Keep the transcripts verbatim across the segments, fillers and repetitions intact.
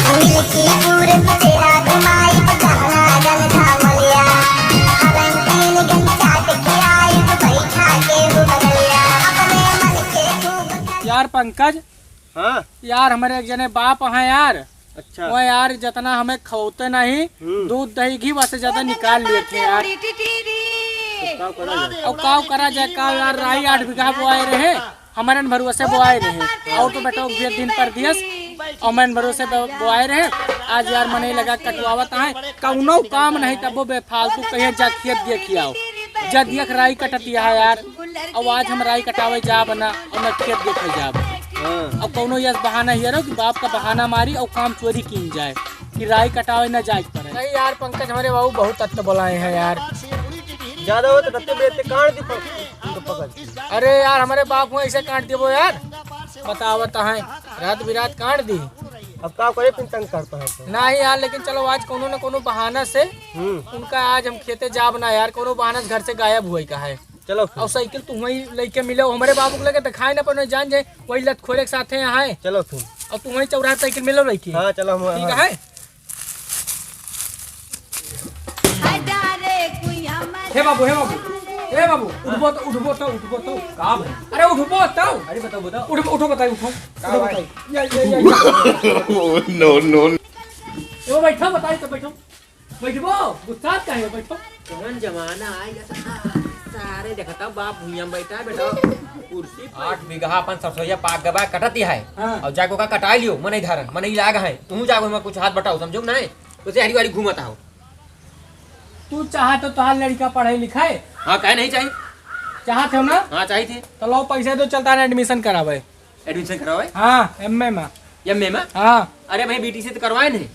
मिलकीपुर में तेरा घुमाई, जाना गंधा मलिया। हलन तीन गन चाट के आई, बैठा के वो बगलिया। अपने मन के खूब यार पंकज, हाँ। यार, हमरे एक जने बाप हैं यार। अच्छा। वो यार, जितना हमें खवाते नहीं, हम्म। दूध, दही, घी, वसे ज्यादा निकाल लेते हैं यार। तो का करा जाए? अब का करा जाए, का यार, राई आठ बीघा बोआए रहे, हमरन भरोसे बोआए रहे, और तो बेटा, एक दिन परदेस, और हमरन भरोसे बो-, बोआए रहे। आज यार, मने लगा कटवावत हैं, कौनो काम नहीं, तब वो बेफालतू कहिए, "जा खेत देख आओ, जा देख, राई कटत है यार।" अब आज हम राई कटावे जाब ना, और न खेत देखे जाब। हाँ। अब कौनो यस बहाना हियरो कि बाप का बहाना मारी और काम चोरी कीन जाए कि राई कटावे न जाए के पड़े। नहीं यार पंकज, हमरे बाबू बहुत तत्व बोलाए हैं यार। ज्यादा हो तो रत्ते बेरत्ते काट दी, पक-, पकड़। अरे यार, हमरे बाप हुआ ऐसे काट देबो यार, बतावत हैं, रात बिरात काट दी। अब का करे, फिर तंग करता है तो। नहीं यार, लेकिन चलो आज कौनो न कौनो बहाना से हम्म। उनका आज हम खेते जाब ना यार, कौनो बहाना से घर से गायब हुए का है। चलो फिर। और साइकिल तू वहीं लेके मिलो, हमरे बाबू के लगे दिखाए ना पड़े, जान जाए, वही लतखोरे के साथे यहाँ है। चलो फिर। और तू वहीं चौराहे साइकिल मिलो लेके। हाँ, चलो हम ठीक हाँ। है। हे बाबू, हे बाबू, हे बाबू, उठबो तो, उठबो तो, उठबो तो। का भाई? अरे उठबो तो। अरे बताओ, बताओ। उठ, उठो बताई, उठो। का उठो भाई? बताई। या, या, या, या। No, no। ए, वो बैठो, बताई तो बैठो। बैठबो, गुस्सा काहे हो? बैठो। कौन जमाना आ गया सा-, सारे देखता बाप भुइयां में बैठा है, बैठो कुर्सी पे। आठ बीघा अपन सरसोईया पाक गबा, कटत ही है। हाँ। और जाको का कटाई लियो, मनई धारन, मनई लाग है। तू जाको में कुछ हाथ बटाओ, समझो ना है? उसे हरी वाली घूमत आओ। तू चाहत हो तोहार लड़का पढ़े लिखे? हाँ, काहे नहीं चाहिए? चाहत हो ना? हाँ, चाहिए थे। तो लो पैसा दो, चलता है admission करावे। Admission करावे? हाँ, M A में। M A में? हाँ। अरे भाई, B T C तो करवाए नहीं।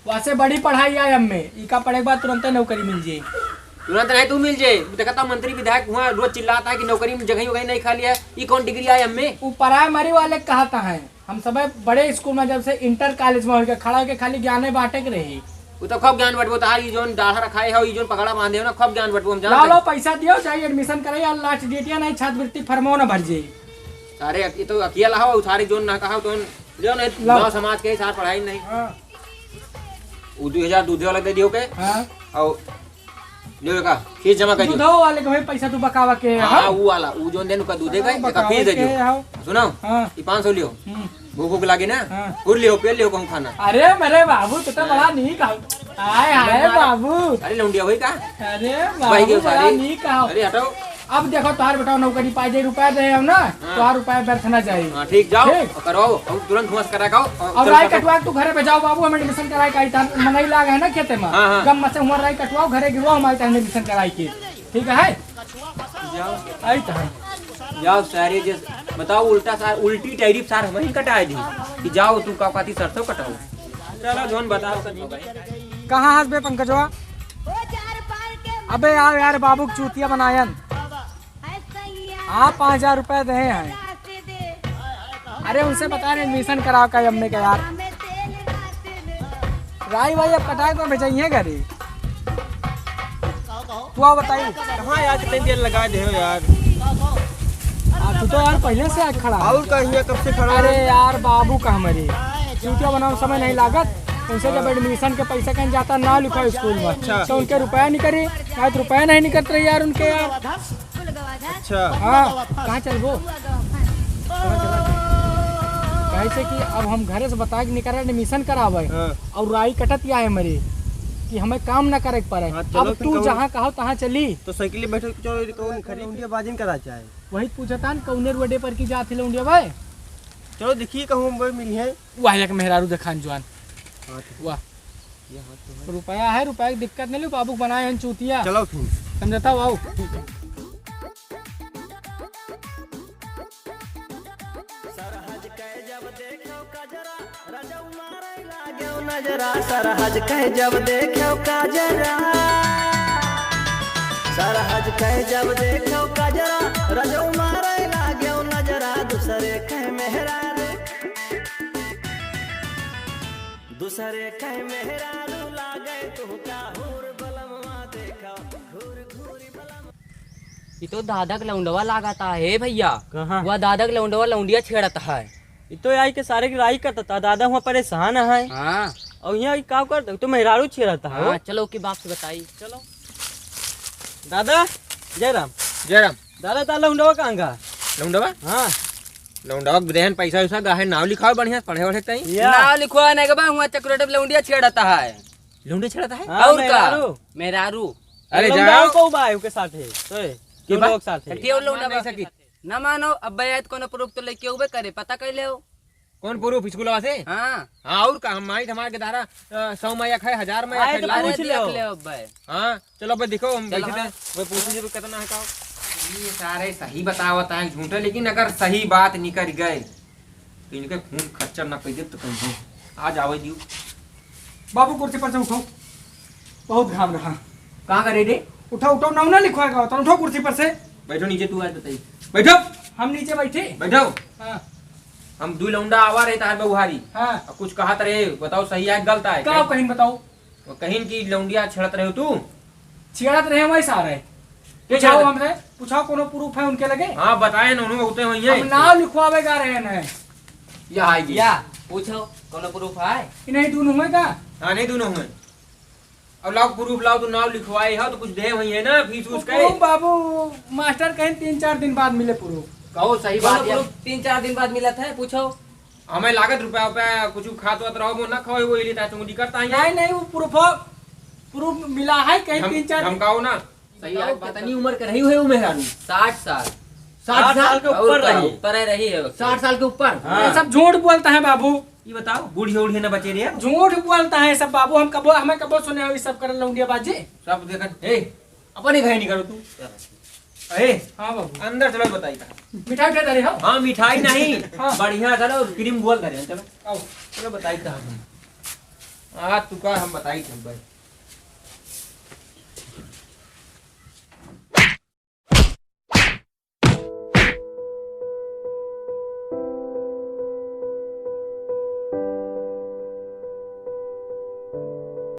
वैसे बड़ी पढ़ाई है M A, इका पढ़े के बाद तुरंते नौकरी मिल जाई। तुरंत नहीं तू मिल जाए, देखता हूँ मंत्री विधायक हुआ रोज चिल्लाता है कि नौकरी में जगह वगह नहीं खाली है। ये कौन degree है M A? वो primary वाले कहता है, हम सब बड़े स्कूल में जब से इंटर कॉलेज में होके खड़ा होके खाली ज्ञाने बांटे के रही। वो तो खूब ज्ञान बटबो, तार ई जोन डाढ़ा रखाए हो, ई जोन पगड़ा बांधे हो ना, खूब ज्ञान बटबो, हम ला जानते लो हैं। पैसा दियो, जाई admission कराई, और last date या नहीं छात्रवृत्ति फॉर्मो ना भर जाई। सारे अक-, ये तो अकेला हो, सारे जोन ना कहा, तो जो नहीं लाओ। गाँव समाज के साथ पढ़ाई नहीं। हाँ। उ दू हजार दूधे वाला दे दियो के। हाँ। और जो का फीस जमा कर दियो। दूधो वाले के भाई पैसा तू बकावा के, हाँ, हाँ? उ वाला, उ जोन देन का दूधे का, हाँ, एक बकावा फीस दे के, दियो। हाँ। सुनो, हाँ। ये पाँच सौ लियो। हम्म। भूख, भूख लागे ना? हाँ। कुल लियो, पेल लियो कहूँ खाना। अरे मेरे बाबू, तू तो हाँ। बड़ा नीक हो। हाय, हाय, अरे बाबू। अरे लौंडिया भाई का? अरे भाई बाबू, के बड़ा सारी। नीक हो। अरे हटाओ। अब देखो, तोहार बेटा नौकरी पाए जाए, रुपया दे हो ना, हाँ। तोहार रुपया व्यर्थ ना जाए। हाँ, ठीक, जाओ, ठीक। और करवाओ, और तुरंत हुआ से करा के आओ, और और चलो राय कटो। कटवा के तू घरे पे जाओ बाबू, हम admission कराए के आई, तार मनई लाग है ना खेते में। हाँ, हाँ। गम से हुआ राय कटवाओ, घरे गिरवाओ, हमारे time admission कराए के। ठीक है? जाओ। आई तो है। जाओ सारे जे बताओ, उल्टा सार, उल्टी tariff सार हम ही कटाए दी कि जाओ तू का कहती सरसों कटाओ। चलो जोन बताओ सब। कहाँ हंस बे पंकजवा? अबे यार, यार बाबू के चूतिया बनायन। आप पाँच हजार रुपया दे हैं। अरे उनसे बता रहे admission कराओ का M A का यार। राई भाई अब कटाए को भेजाइए घरे। तू आओ बताई। कहाँ यार, कितनी देर लगा दे हो यार। आ, तू तो यार पहले से आज खड़ा है। और का हिया कब से खड़ा है? अरे यार बाबू का हमारे चूतिया बनाओ समय नहीं लागत। उनसे जब admission के पैसा कहीं जाता ना लिखा स्कूल में, अच्छा। तो उनके रुपया नहीं करे, शायद रुपया नहीं निकलत रही यार उनके यार। अच्छा। हाँ, कहाँ चलबो? कहाँ चला? कैसे कि अब हम घरे से बता के निकल रहे admission करावे हाँ। और राई कटत या है मरे कि हमें काम ना करे के पड़े। हाँ, चलो अब फिर तू कहूँ। जहाँ कहो तहाँ चली। तो साइकिल में बैठो, चलो, ये कहूँ खड़ी लौंडिया बाजिन करा चाहे। वही पूछता न कौने रोडे पर की जात है लौंडिया भाई। चलो देखिए कहूँ हम वही मिली है। वाह, एक मेहरारू देखान जवान। हाँ, तो वाह। ये हाथ तो है। रुपया है, रुपया की दिक्कत नहीं लो, बाबू बनाए हैं चूतिया। चलो फिर। समझता हो, आओ। सरहज के जब देखो कजरा, रजऊ मारे लागेउ नजरा। सरहज के जब देखो कजरा, सरहज के जब देखो कजरा, रजऊ मारे लागेउ नजरा। दूसरे के मेहरारू, दूसरे के मेहरारू लागे तुहका हूर बलमवा देखा, घूर घूरी बलम। ई तो दादा के लौंडवा लागता है भैया। कहाँ? वह दादा के लौंडवा लौंडिया छेड़त है। ई तो आई के सारे की राई करता था, दादा हुआ परेशान है। हाँ। और यहाँ का करता, तो मेहरारू छेड़ता है। हाँ, चलो ओके बाप से बताई। चलो। दादा, जय राम। जय राम। दादा, ता लौंडवा कहाँ गा? लौंडवा? हाँ। लौंडवा के देहन पैसा वैसा गाहे, नाव लिखाओ बढ़िया, पढ़े वढ़े तई। या। नाव लिखवा नहीं के बा, हुआ चक्रवट लौंडिया छेड़ता है। लौंडिया छेड़ता है? हाँ, और का? मेहरारू। मेहरारू। अरे लौंडा जाओ। को बा, ओके साथ है। तो के बा? लोग साथ है। सखी और लौंडा मान नहीं बा। सकी। ना मानो, अब बैत कोनो प्रूफ तो लेके उबे करे, पता कर ले हो। कौन प्रूफ स्कूलवा से? हाँ। हाँ, और का, हम माई हमारे के दारा, अ, सौ में एक है, हजार में एक आए है, तो लाओ। पूछ अरे ले देख हो। ले अब भाई। हाँ, चलो भाई, देखो, हम चलो। बैठे थे, वो पूछ लीजिए, कितना है का? ये सारे सही बतावत हैं, झूठे, लेकिन अगर सही बात निकल गए, तो इनके खून खच्चर ना कह दे, तो कहीं हो। आ जाओ, दियो। बाबू, कुर्सी पर से उठो, बहुत घाम रहा। कहाँ का रे? उठो, उठो, नाव ना लिखवाएगा होता, उठो कुर्सी पर से। बैठो नीचे, तू आज बताई। बैठो। हम नीचे बैठे? बैठो। हाँ। हम दू लौंडा आवा रहे तार बहुहारी। हाँ। अब कुछ कहत रहे, बताओ सही है कि गलत है? का कहीं बताओ? वो कहीं की लौंडिया छेड़त रहे हो तू? छेड़त रहे वही सारे। के पूछाओ छेड़त? हमरे, पूछाओ कोनो प्रूफ है उनके लगे? हाँ, बताए ना, उन्होंने होते हुए हम हैं। नाव लिखवावे जा रहे हैं। या आइए। या, पूछो, कोनो प्रूफ है? कि नहीं, दोनों हुए का? हाँ, नहीं, दोनों हुए। अब लाओ प्रूफ, लाओ, तू नाव लिखवाए हो तो कुछ दे हुई है ना, फीस तो उस करे। प्रूफ बाबू, मास्टर कहें तीन चार दिन बाद मिले प्रूफ। कहो सही कोनो बात है। प्रूफ तीन चार दिन बाद मिलत है, पूछो। हमें लागत रुपया, रुपया कुछ खात वात रहो, वो ना खाओ, वो इलिता चुंगली करता है। नहीं, नहीं, वो प्रूफ, प्रूफ मिला है कहीं हम, तीन चार हम कहो ना। सही बात, कितनी उम्र के रही हुई वो मेहरारू? साठ साल। साठ साठ साल? साल के और ऊपर का, रही। ऊपर है रही है। साठ साल के ऊपर? हाँ। ये सब झूठ बोलता है बाबू। ये बताओ, बूढ़ी उढ़ी ना बचे रहे? झूठ बोलता है सब बाबू, हम कबो, हमें कबो सुने हो ये सब करल लौंडिया बाजी। सब देखत, ए, अपने घर नहीं करो तू। ए, हाँ बाबू। अंदर चलो, बताई था। मिठाई उठाई धरे हो? हाँ, मिठाई नहीं। हाँ। बढ़िया चलो, क्रीम बोल धरे, चलो। आओ। चलो, बताई था हम। आ, तू का हम बताई था भाई।